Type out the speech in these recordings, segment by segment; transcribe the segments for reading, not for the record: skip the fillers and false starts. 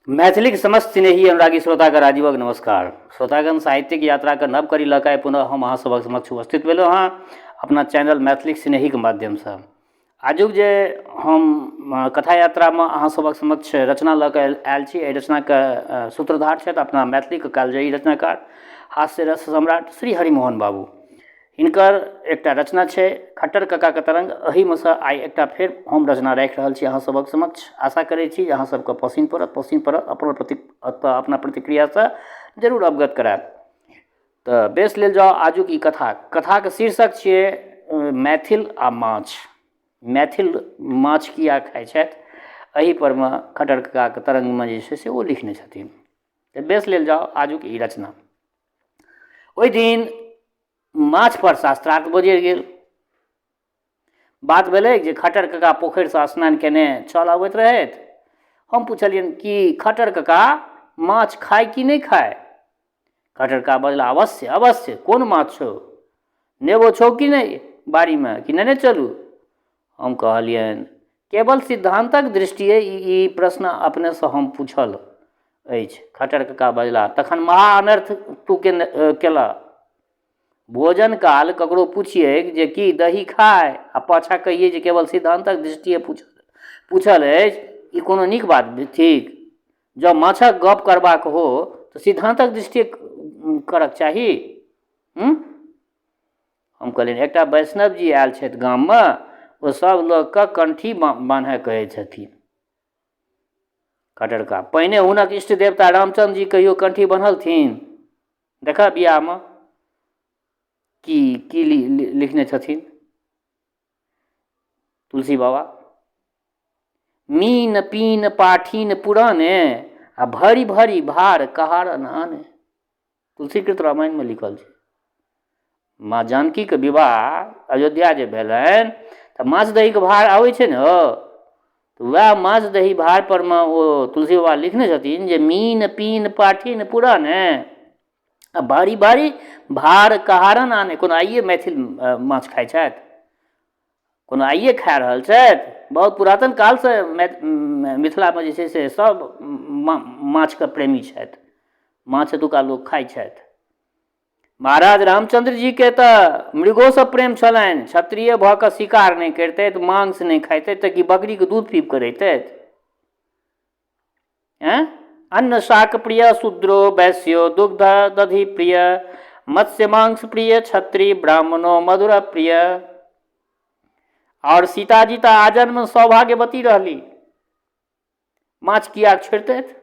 मैथिलीक समस्त स्नेही अनुरागी श्रोताके राजीवक नमस्कार। श्रोतागण, साहित्यिक यात्राके नव कड़ी लऽ कऽ आइ पुनः हम अहाँ सभक समक्ष उपस्थित भेलहुँ हँ अपना चैनल मैथिलीक स्नेहीके माध्यमसँ। आजुक जे हम कथा यात्रामे अहाँ सभक समक्ष रचना लऽ कऽ आयल छी, एहि रचनाके सूत्रधार छथि अपना मैथिलीके कालजयी रचनाकार हास्य रस सम्राट श्री हरिमोहन बाबू। हिनकर एकटा रचना छै खट्टर ककाके तरङ्ग। एहिमे सँ आइ एकटा फेर हम रचना राखि रहल छी अहाँ सभक समक्ष। आशा करै छी जे अहाँ सबके पसिन पड़त। पसिन पड़त अपना प्रति अपना प्रतिक्रियासँ जरूर अवगत करायब। तऽ बेस, लेल जाउ आजुक ई कथा। कथाके शीर्षक छियै मैथिल आ माछ। मैथिल माछ किया खाइ छथि, एहि परमे खट्टर ककाके तरङ्गमे जे छै से ओ लिखने छथिन। तऽ बेस, लेल जाउ आजुक ई रचना। ओहि दिन माछ पर शास्त्रार्थ बजरि गेल। बात भेलै जे खट्टर कका पोखरिसँ स्नान केने चल अबैत रहथि। हम पुछलियनि कि खट्टर कका माछ खाय कि नहि खाय? खट्टर कका बजला, अवश्य अवश्य। कोन माछ छौ? नेबो छौ कि नहि बाड़ीमे, कि नेने चलू? हम कहलियनि, केवल सिद्धान्तक दृष्टिए ई प्रश्न अपनेसँ हम पूछल अछि। खट्टर कका बजला, तखन महा अनर्थ तू केलह। भोजन काल ककरो पुछियैक जे की दही खाय आ पाछाँ कहियै जे केवल सिद्धान्तक दृष्टिए पूछल अछि, ई कोनो नीक बात थिक? जँ माछक गप करबाक हो तऽ सिद्धान्तक दृष्टिए करक चाही। हम कहलियनि, एकटा वैष्णव जी आयल छथि गाममे, ओ सब लोकके कंठी बान्हय कहै छथिन। खट्टर कका, पहिने हुनक इष्ट देवता रामचन्द्र जी कहियो कंठी बन्हलथिन? देखऽ बियाहमे की की लिखने छथिन तुलसी बाबा, मीन पीन पाठीन पुराने आ भरि भरि भार कहारन आने। तुलसीकृत रामायणमे लिखल छै। माँ जानकीके विवाह अयोध्या जे भेलनि तऽ माछ दहीके भार आबै छै ने हौ, तऽ वएह माछ दही भार परमे ओ तुलसी बाबा लिखने छथिन जे मीन पीन पाठीन पुराने आ भारी भारी भार कहारन आने। कोनो आइए मैथिल माछ खाइ छथि? कोनो आइए खा रहल छथि? बहुत पुरातन कालसँ मिथिलामे जे छै से सब माछके प्रेमी छथि, माछ एतुका लोक खाइ छथि। महाराज रामचन्द्र जीके तऽ मृगोसँ प्रेम छलनि। क्षत्रिय भऽ कऽ शिकार नहि करितथि, मांस नहि खाइतथि तऽ की बकरीके दूध पीब कऽ रहितथि? एँ, अन्न शाक प्रिय शूद्रो वैश्यो दुग्ध दधि प्रिय, मत्स्य मांस प्रिय क्षत्रिय ब्राह्मणो मधुर प्रिय। आओर सीताजी तऽ आजन्म सौभाग्यवती रहली, माछ किया छोड़ितथि?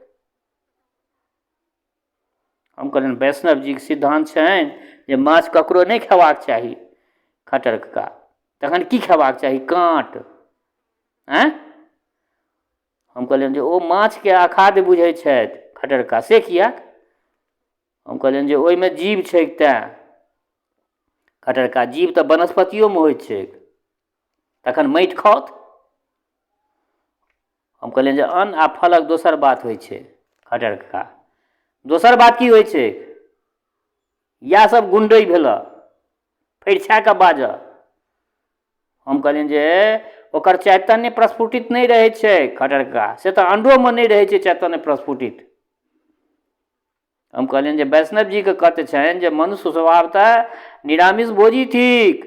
हम कहलियनि, वैष्णव जीके सिद्धान्त छनि जे माछ ककरो नहि खेबाक चाही। खट्टर कका, तखन की खेबाक चाही? काँट? आँय? हम कहलियनि जे ओ माछके अखाद्य बुझै छथि। खट्टर कका, से किएक? हम कहलियनि जे ओहिमे जीव छैक तैँ। खट्टर कका, जीव तऽ वनस्पतियोमे होइत छैक, तखन माटि खाउत? हम कहलियनि जे अन्न आ फलक दोसर बात होइ छै। खट्टर कका, दोसर बात की होइ छै? इएह सब गुंडई भेलऽ, फरिछा कऽ बाजऽ। हम कहलियनि जे ओकर चैतन्य प्रस्फुटित नहि रहै छै। खट्टर कका, से तऽ अंडोमे नहि रहै छै चैतन्य प्रस्फुटित। हम कहलियनि जे वैष्णव जीके कथ्य छनि जे मनुष्य स्वभावतः निरामिष भोजी थिक।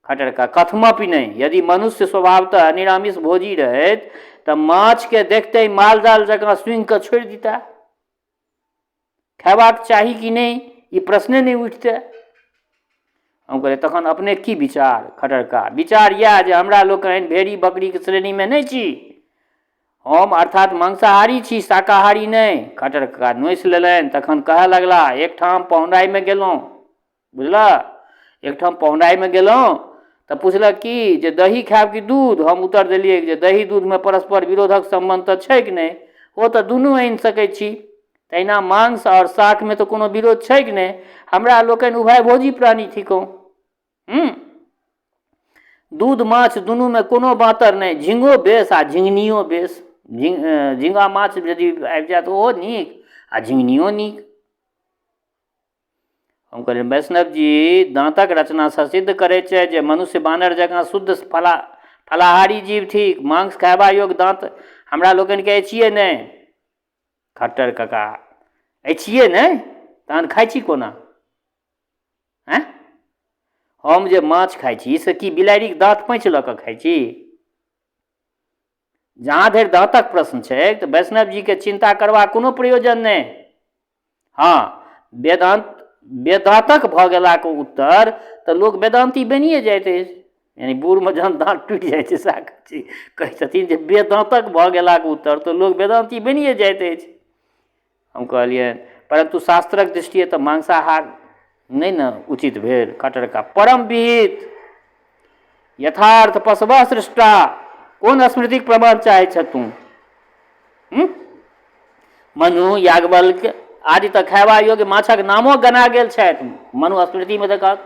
खट्टर कका, कथमपि नहि। यदि मनुष्य स्वभावतः निरामिष भोजी रहैत तऽ माछके देखते मालजाल जकाँ सूंघि कऽ छोड़ि दिता? खेबाक चाही कि नहि ई प्रश्ने नहि उठितै। हम कहलियै, तखन अपने की विचार? खट्टर कका, विचार इएह जे हमरा लोकनि भेड़ी बकरीके श्रेणीमे नहि छी। हम अर्थात मांसाहारी छी, शाकाहारी नहि। खट्टर कका नोसि लेलनि, तखन कहऽ लगला, एकठाम पहुनाइमे गेलहुँ, बुझलह, एकठाम पहुनाइमे गेलहुँ तऽ पुछलक की जे दही खायब कि दूध? हम उत्तर देलियै जे दही दूधमे परस्पर विरोधक सम्बन्ध तऽ छैक नहि, ओ तऽ दुनू आनि सकै छी। तहिना मांस आओर शाकमे तऽ कोनो विरोध छैक नहि। हमरा लोकनि उभय भोजी प्राणी थिकहुँ। दूध माछ दुनूमे कोनो बाँतर नहि, झिङ्गो बेस आ झिङ्गनियो बेस। झिङ्गा माछ यदि आबि जाय तऽ ओहो नीक आ झिङ्गनियो नीक। हम कहलियै, वैष्णव जी दाँतक रचनासँ सिद्ध करैत छथि जे मनुष्य बानर जकाँ शुद्ध फलाहारी जीव थिक। मांस खयबा योग्य दाँत हमरा लोकनिके अछिए नहि। खट्टर कका अछिए नहि, तहन खाइ छी कोना? आँय, हम जे माछ खाइ छी से की बिलाड़िक दाँत पैँच लऽ कऽ खाइ छी? जहाँ धरि दाँतक प्रश्न छै तऽ वैष्णव जीके चिन्ता करबाक कोनो प्रयोजन नहि। हँ, वेदान्त वेदान्तक भऽ गेलाक उत्तर तऽ लोक वेदान्ती बनिए जाइत अछि। यानी बूढ़मे जहन दाँत टूटि जाइ छै सएह कहै छी, कहै छथिन जे वेदान्तक भऽ गेलाक उत्तर तऽ लोक वेदान्ती बनिए जाइत अछि। हम कहलियनि, परन्तु शास्त्रक दृष्टिए तऽ मांसाहार नहि ने उचित भेल। खट्टर कका परम विहित यथार्थ पशवः सृष्टा, कोन स्मृतिक प्रमाण चाहै छह तू? मनु याज्ञवल्क्य आदि तऽ खयबा योग्य माछक नामो गना गेल छथि मनु स्मृतिमे देखक।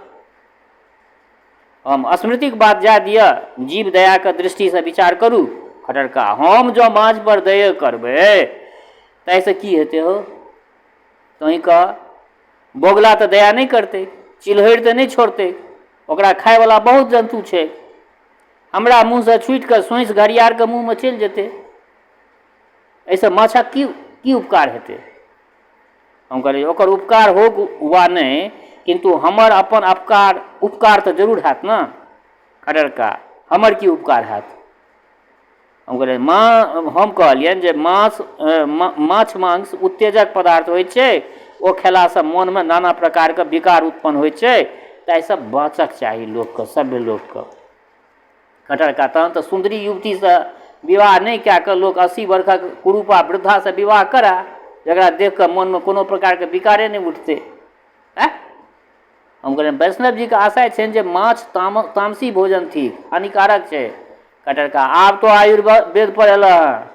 हम स्मृतिक बात जाय दिअ, जीव दयाके दृष्टिसँ विचार करू। खट्टर कका हम जँ माछ पर दये करबै ताहिसँ की हेतै हौ? तोँ कह, बगुला तऽ दया नहि करतै, चिल्हड़ि तऽ नहि छोड़तै, ओकरा खायवला बहुत जन्तु छै। हमरा मुँहसँ छूटि कऽ सोँसि घरियारके मुँहमे चलि जेतै, एहिसँ माछक की की उपकार हेतै? हम कहलियै, ओकर उपकार होग वा नहि, किन्तु हमर अपन अपकार उपकार तऽ जरूर हैत ने। खट्टर कका हमर की उपकार हैत? हम कहलियै, माँ, हम कहलियनि जे माछ माछ मांस उत्तेजक पदार्थ होइ छै, ओ खेलासँ मोनमे नाना प्रकारके विकार उत्पन्न होइ छै, ताहिसँ बाँचक चाही लोकके, सभ्य लोकके। खट्टर कका तहन तऽ सुन्दरी युवतीसँ विवाह नहि कए कऽ लोक 80 बरखक कुरूपा वृद्धासँ विवाह करए, जकरा देख कऽ मोनमे कोनो प्रकारके विकारे नहि उठतै। आँय, हम कहलियनि, वैष्णव जीके आशय छनि जे माछ तामसी भोजन थिक, हानिकारक छै। खट्टर कका आब तो आयुर्वेद पर एलह हँ,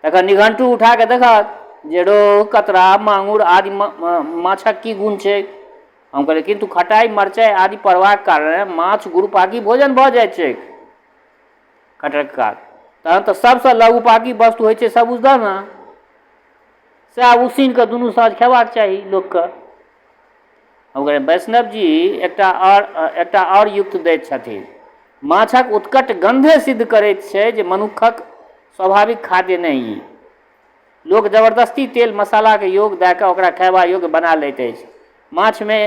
तखन निघण्टु उठा कऽ देखक जे रोहु कतरा मांगुर आदि माछक की गुण छै। हम कहलियै, किन्तु खटाइ मरचाइ आदि पड़बाक कारणे माछ गुरुपाकी भोजन भऽ जाइत छै। खट्टर कका तहन तऽ सबसँ लघुपाकी वस्तु होइ छै साबुदाना, सएह उसीन कऽ दुनू साँझ खेबाक चाही लोकके। हम कहलियै, वैष्णव जी एकटा आओर युक्त दैत छथिन, माछक उत्कट गन्धे सिद्ध करैत छै जे मनुक्खक स्वाभाविक खाद्य नहि ई। लोक जबरदस्ती तेल मसालाके योग दए कऽ ओकरा खयबा योग्य बना लैत अछि। माछमे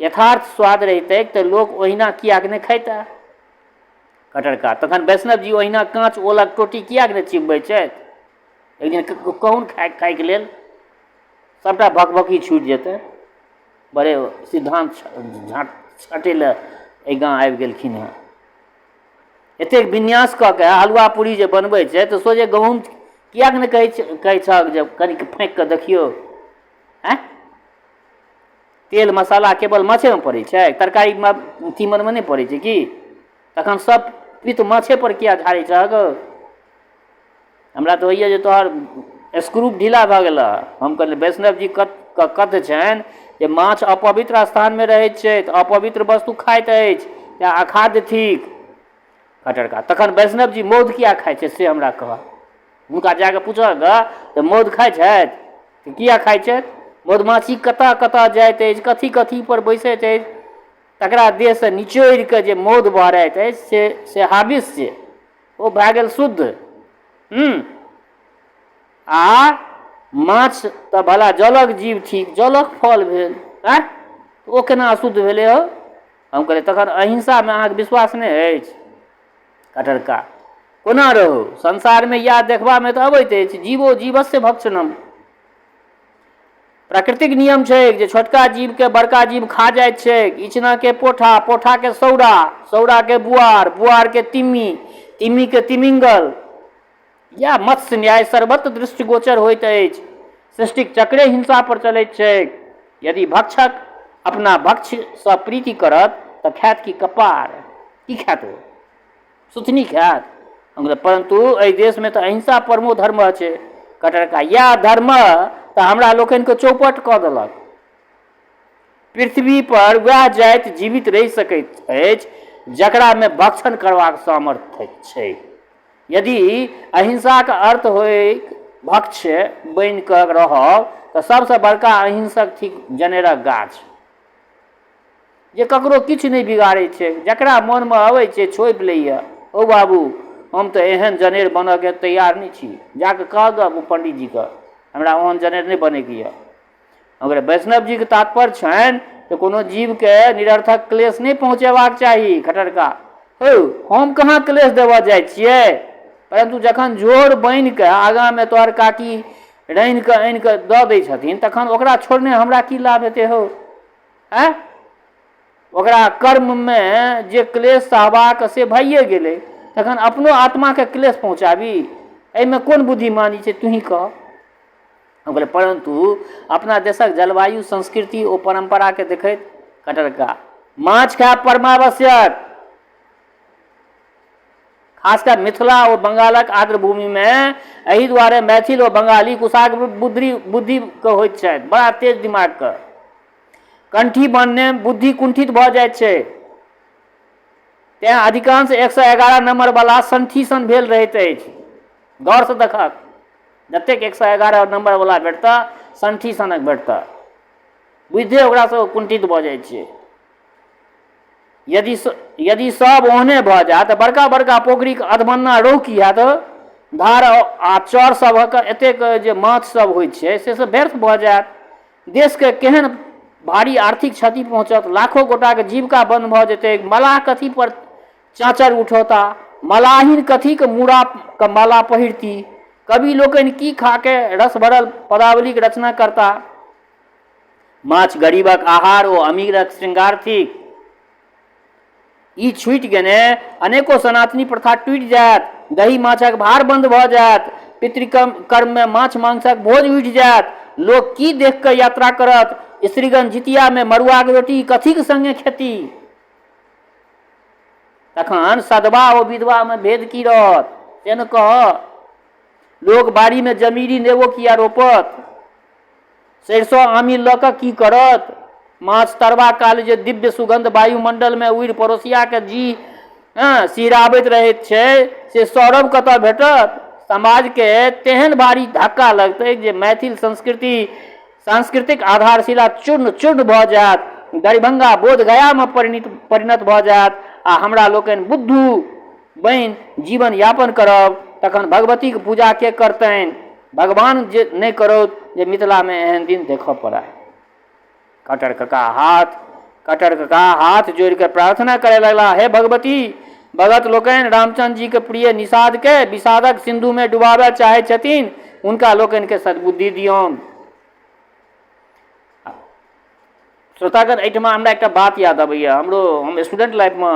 यथार्थ स्वाद रहितैक तऽ लोक ओहिना किएक नहि खइतए? खट्टर कका तखन वैष्णव जी ओहिना काँच ओलक टोटी किएक नहि चिबबै छथि? एक दिन कहून खाइके लेल सभटा भकभकी छूटि जेतै। बड़े सिद्धान्त छाँटै लए एहि गाँव आबि गेलखिन हेँ। एतेक विन्यास कऽ के हलुआ पूरी जे बनबै छै तऽ सोझे गहूँम किएक नहि कहै छहक जे कनिक फाँकि कऽ देखियौ? आँय, तेल मसाला केवल माछेमे पड़ै छै, तरकारीमे तीमनमे नहि पड़ै छै की? तखन सब पित्त माछेपर किए झाड़ै छहक? हमरा तऽ होइए जे तोहर स्क्रू ढीला भऽ गेलह। हम कहलियै, वैष्णव जी कथ्य छनि जे माछ अपवित्र स्थानमे रहैत छै तऽ अपवित्र वस्तु खाइत अछि, तेँ अखाद्य थिक। खट्टर कका तखन वैष्णव जी मौध किया खाइ छै से हमरा कहऽ। हुनका जा कऽ पूछऽ गऽ जे मौध खाइ छथि तऽ किया खाइ छथि? मधुमाछी कतऽ कतऽ जाइत अछि, कथी कथी पर बैसैत अछि, तकरा देहसँ निचोड़ि कऽ जे मौध बहराइत अछि से हाबिस छै, ओ भए गेल शुद्ध। आ माछ तऽ भला जलक जीव थिक, जलक फल भेल, आँय, ओ केना अशुद्ध भेलै हौ? हम कहलियै, तखन अहिंसामे अहाँके विश्वास नहि अछि? खट्टर कका कोना रहू, संसारमे इएह देखबामे तऽ अबैत अछि, जीवो जीवस्य भक्षणम। प्राकृतिक नियम छैक जे छोटका जीवके बड़का जीव खा जाइत छैक। इचनाके पोठा, पोठाके सौरा, सौराके बुआर, बुआरके तिम्मी, तिम्मीके तिमिंगल। इएह मत्स्य न्याय सर्वत्र दृष्टिगोचर होइत अछि। सृष्टिक चक्रे हिंसा पर चलैत छैक। यदि भक्षक अपना भक्ष्यसँ प्रीति करत तऽ खायत कि कपार? की खायत ओ? सुथनी खायत? परन्तु एहि देशमे तऽ अहिंसा परमो धर्म छै। खट्टर कका इएह धर्म तऽ हमरा लोकनिके चौपट कऽ देलक। पृथ्वी पर वएह जाति जीवित रहि सकैत अछि जकरामे भक्षण करबाक सामर्थ्य छै। यदि अहिंसाक अर्थ होइक भक्ष्य बनि कऽ रहब तऽ सबसँ बड़का अहिंसक थिक जनेरक गाछ, जे ककरो किछु नहि बिगाड़ै छै, जकरा मोनमे अबै छै छोपि लैए। ओ बाबू, हम तऽ एहन जनेर बनऽके तैयार नहि छी, जाकऽ कह गऽ ओ पण्डितजीके। हमरा ओहन जनेर नहि बनैके यऽ। अगर वैष्णव जीके तात्पर्य छनि तऽ कोनो जीवके निरर्थक क्लेश नहि पहुँचेबाक चाही। खट्टर का हौ, हम कहाँ क्लेश देबऽ जाइ छियै? परन्तु जखन जोर बनि कऽ आगाँमे तोहर काकी रान्हि कऽ आनि कऽ दऽ दै छथिन तखन ओकरा छोड़ने हमरा की लाभ हेतै हौ? आँय, ओकरा कर्ममे जे क्लेश सहबाक से भइए गेलै, तखन अपनो आत्माके क्लेश पहुँचाबी, एहिमे कोन बुद्धिमानी छै, तूही कह। हम कहलियै, परन्तु अपना देशक जलवायु, संस्कृति ओ परम्पराके देखैत। कटरका माछ खायब परमावश्यक, खास कऽ मिथिला ओ बंगालक आर्द्र भूमिमे। एहि दुआरे मैथिल ओ बंगाली कुशाग्र बुद्धिके होइत छथि, बड़ा तेज दिमागके। कंठी बनने बुद्धि कुंठित भऽ जाइत छै, तेँ अधिकांश 111 नम्बरवला संठी सन भेल रहैत अछि। गौरसँ देखक, जतेक 111 नम्बरवला भेटतह, संठी सनक भेटतह, बुझिते ओकरासँ कुंठित भऽ जाइ छै। यदि सब ओहने भऽ जाय तऽ बड़का बड़का पोखरिके अधमन्ना रोहु की हैत? धार आ चर सभक एतेक जे माछ सब होइ छै से सब व्यर्थ भऽ जायत। देशके केहन भारी आर्थिक क्षति पहुँचत, लाखो गोटाके जीविका बन्द भऽ जेतै। मलाह कथी पर चाँचर उठौता? मलाहिन कथीके मूड़ाके माला पहिरती? कवि लोकनि की खाके रस भरल पदावलीके रचना करता? माछ गरीबक आहार ओ अमीरक श्रृंगार थिक। ई छूटि गेने अनेको सनातनी प्रथा टूटि जायत। दही माछक भार बन्द भऽ जायत। पितृकर्म कर्ममे माछ मांसक भोज उठि जायत। लोक की देख कऽ यात्रा करत? स्त्रीगण जितियामे मड़ुआक रोटी कथीक संगे खेती? तखन सधवा ओ विधवामे भेद की रहत, से ने कह। लोक बाड़ीमे जमीरी नेबो किया रोपत? सरिसो आमिल लऽ कऽ की करत? माछ तरबा काल जे दिव्य सुगन्ध वायुमण्डलमे उड़ि पड़ोसियाके जी सिहराबैत रहैत छै, से सौरभ कतऽ भेटत? समाजके तेहन भारी धक्का लगतै जे मैथिल संस्कृति सांस्कृतिक आधारशिला चूर्ण चूर्ण भऽ जायत, दरिभंगा बोधगयामे परिणत भऽ जायत आ हमरा लोकनि बुद्धू बनि जीवन यापन करब। तखन भगवतीके पूजा के करतनि? भगवान जे नहि करौत जे मिथिलामे एहन दिन देखऽ पड़य। खट्टर कका हाथ जोड़ि कऽ प्रार्थना करय लगला, हे भगवती, भगत लोकनि रामचंद्र जीके प्रिय निषादके विषादक सिन्धुमे डुबाबय चाहै छथिन, हुनका लोकनिके सद्बुद्धि दियौन। श्रोतागण, एहिठमा हमरा एकटा बात याद अबैए। हम स्टूडेंट लाइफमे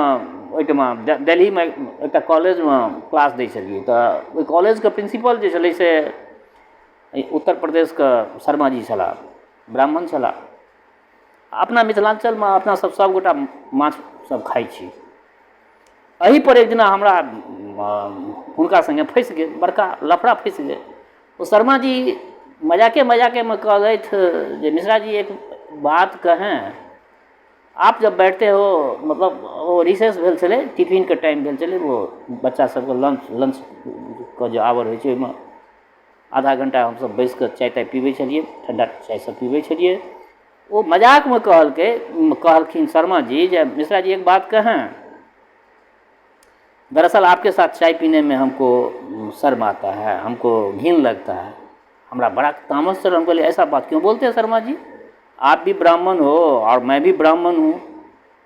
ओहिठमा दिल्लीमे एकटा कॉलेजमे क्लास दै छलियै, तऽ ओहि कॉलेजके प्रिंसिपल जे छलै से उत्तर प्रदेशके शर्मा जी छलाह, ब्राह्मण छलाह। अपना मिथिलाञ्चलमे अपना सब सबगोटा माछ सब खाइ छी। एहि पर एक दिना हमरा हुनका सङ्गे फँसि गेल, बड़का लफड़ा फँसि गेल। ओ शर्मा जी मजाके मजाकेमे कहलथि जे मिश्रा जी, एक बात कहें, आप जब बैठते हो, मतलब ओ रिसेस भेल छलै, टिफिनके टाइम भेल छलै, ओ बच्चा सबके लंचके जे आवर होइ छै, ओहिमे आधा घंटा हमसब बैस कऽ चाय ताय पीबै छलियै, ठण्डा चाय सब पीबै छलियै। ओ मजाकमे कहलखिन शर्मा जी जे मिश्रा जी, एक बात कहें, दरअसल आपके साथ चाय पीने में हमको शर्म आता है, हमको घिन लगता है। हमरा बड़ा तामस चढ़ल। हम कहलियै, ऐसा बात क्यों बोलते हैं शर्मा जी? आप भी ब्राह्मण हो और मैं भी ब्राह्मण हूँ,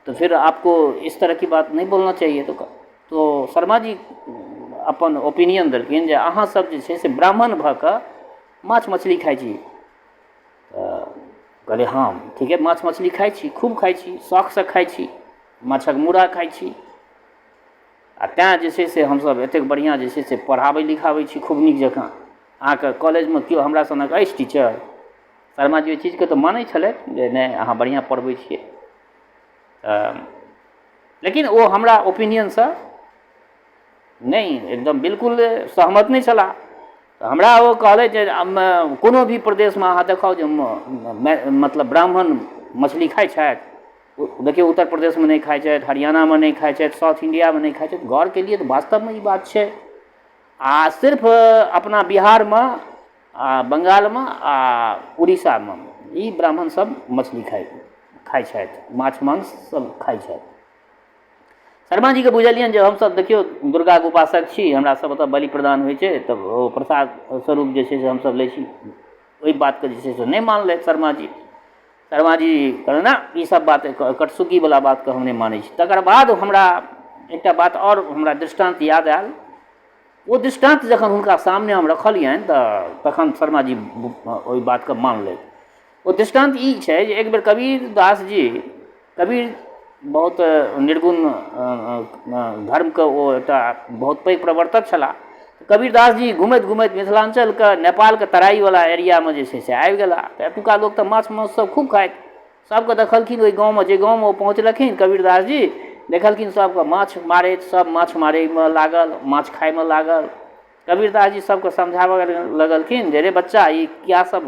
तो फिर आपको इस तरह की बात नहीं बोलना चाहिए। तो शर्मा जी अपन ओपिनियन देलखिन जे अहाँ सब जे छै से ब्राह्मण भऽ कऽ माछ मछली खाइ छी। तऽ कहलियै, हँ, ठीके माछ मछली खाइ छी, खूब खाइ छी, शौखसँ खाइ छी, माछक मूड़ा खाइ छी आ तैँ जे छै से हमसभ एतेक बढ़िआँ जे छै से पढ़ाबै लिखाबै छी खूब नीक जकाँ। अहाँके कॉलेजमे केओ हमरा सनक अछि टीचर? शर्मा जी ओहि चीजके तऽ मानै छलथि जे नहि, अहाँ बढ़िआँ पढ़बै छियै। तऽ लेकिन ओ हमरा ओपिनियनसँ नहि, एकदम बिल्कुल सहमत नहि छलाह। तऽ हमरा ओ कहलथि जे कोनो भी प्रदेशमे अहाँ देखाउ जे मतलब ब्राह्मण मछली खाइ छथि। देखियौ, उत्तर प्रदेशमे नहि खाइ छथि, हरियाणामे नहि खाइ छथि, साउथ इण्डियामे नहि खाइ छथि। गौर केलियै तऽ वास्तवमे ई बात छै आ सिर्फ अपना बिहारमे आ बङ्गालमे आ उड़ीसामे ई ब्राह्मण सब मछली खाइ छथि, माछ मांस सब खाइ छथि। शर्मा जीके बुझलियनि जे हमसब देखियौ दुर्गाके उपासक छी, हमरा सब ओतऽ बलि प्रदान होइ छै, तऽ ओ प्रसाद स्वरूप जे छै से हमसब लै छी। ओहि बातके जे छै से नहि मानलथि शर्माजी। शर्माजी कहलनि ना ई सब बात कटसुकीवला बातके हम नहि मानै छी। तकर बाद हमरा एकटा बात आओर हमरा दृष्टान्त याद आयल। ओ दृष्टान्त जखन हुनका सामने हम रखलियनि तऽ तखन शर्माजी ओहि बातके मानलथि। ओ दृष्टान्त ई छै जे एक बेर कबीर दास जी, कबीर बहुत निर्गुण धर्मके ओ एकटा बहुत पैघ प्रवर्तक छलाह। कबीरदास जी घुमैत घुमैत मिथिलाञ्चलके नेपालके तराइवला एरियामे जे छै से आबि गेलाह। तऽ एतुका लोक तऽ माछ मासु सब खूब खाइत, सबके देखलखिन ओहि गाँवमे, जे गाँवमे ओ पहुँचलखिन कबीरदास जी, देखलखिन सबके माछ मारैत, सब माछ मारैमे लागल, माछ खाइमे लागल। कबीरदास जी सबके समझाबऽ लगलखिन जे रे बच्चा, ई क्या सब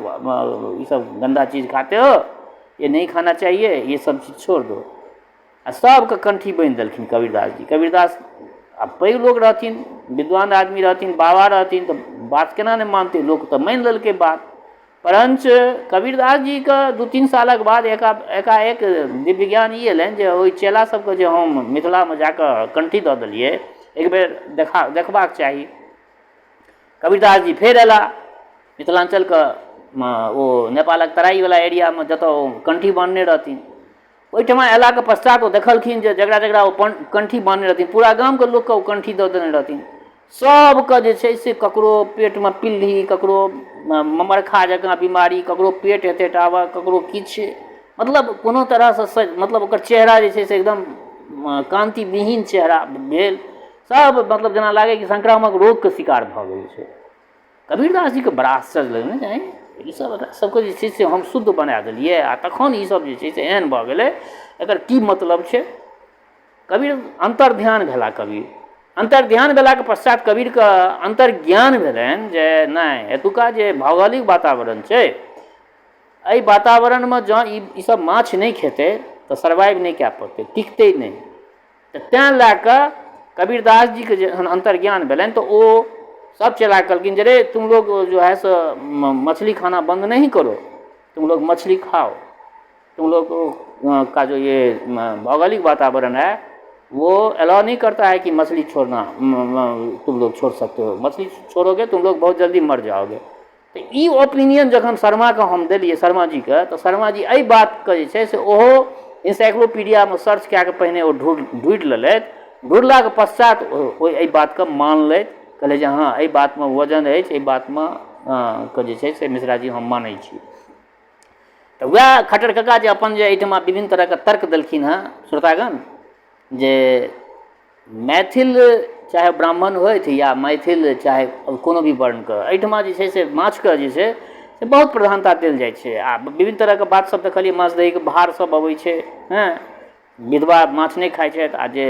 ई सब गन्दा चीज खाते हो, ये नहीं खाना चाहिए, ये सब चीज छोड़ दो। आ सबके कंठी बान्हि देलखिन कबीरदास जी। कबीरदास आ पैघ लोक रहथिन, विद्वान आदमी रहथिन, बाबा रहथिन, तऽ बात केना नहि मानतै लोक, तऽ मानि लेलकै बात। परञ्च कबीरदास जीके 2-3 सालक बाद एकाएक दिव्य ज्ञान ई एलनि जे ओहि चेला सबके जे हम मिथिलामे जाकऽ कंठी दऽ देलियै, एक बेर देखबाक चाही। कबीरदास जी फेर अयलाह मिथिलाञ्चलके ओ नेपालक तराइवला एरियामे जतऽ ओ कंठी बान्हने रहथिन। ओहिठमा अयलाके पश्चात ओ देखलखिन जे जकरा जकरा ओ कंठी बान्हने रहथिन, पूरा गामके लोकके ओ कंठी दऽ देने रहथिन। सबके जे छै से ककरो पेटमे पिल्ली, ककरो ममरखा जकाँ बीमारी, ककरो पेट एते टा ककरो किछु, मतलब कोनो तरहसँ मतलब ओकर चेहरा जे छै से एकदम कान्तिविहीन चेहरा भेल। सब मतलब जेना लागै कि संक्रामक रोगके शिकार भऽ गेल छै। कबीरदास जीके बड़ा आश्चर्य लगलनि जे आँय ईसब एकरा सबके जे छै से हम शुद्ध बना देलियै आ तखन ईसब जे छै से एहन भऽ गेलै, एकर की मतलब छै। कबीर अन्तर्ध्यान भेला। कबीर अन्तर्ध्यान भेलाके पश्चात कबीरके अन्तर्ज्ञान भेलनि जे नहि, एतुका जे भौगोलिक वातावरण छै, एहि वातावरणमे जँ ईसब माछ नहि खेतै तऽ सर्वाइव नहि कए पौतै, टिकतै नहि। तऽ तेँ लए कऽ कबीरदास जीके जहन अन्तर्ज्ञान भेलनि तऽ ओ सब चेलाके कहलखिन जे रे तुम लोग जो है सो मछली खाना बंद नहीं करो, तुम लोग मछली खाओ, तुम लोग का जो ये भौगोलिक वातावरण है वो अलाउ नहीं करता है कि मछली छोड़ना, तुम लोग छोड़ सकते हो, मछली छोड़ोगे तुम लोग बहुत जल्दी मर जाओगे। तऽ ई ओपिनियन जखन शर्माके हम देलियै, शर्मा जीके, तऽ शर्मा जी एहि बातके जे छै से ओहो इन्साइक्लोपीडियामे सर्च कए कऽ पहिने ओ ढूँढि लेलथि। ढूँढलाके पश्चात ओ एहि बातके मानलथि, कहलथि जे हँ एहि बातमे वजन अछि, एहि बातमे के जे छै से मिश्रा जी हम मानै छी। तऽ वएह खट्टर कका जे अपन जे एहिठमा विभिन्न तरहके तर्क देलखिन हेँ श्रोतागण, जे मैथिल चाहे ब्राह्मण होथि या मैथिल चाहे कोनो भी वर्णके, एहिठमा जे छै से माछके जे छै से बहुत प्रधानता देल जाइ छै। आ विभिन्न तरहके बात सब देखलियै, माछ दहीके भार सब अबै छै, हँ विधवा माछ नहि खाइ छथि आ जे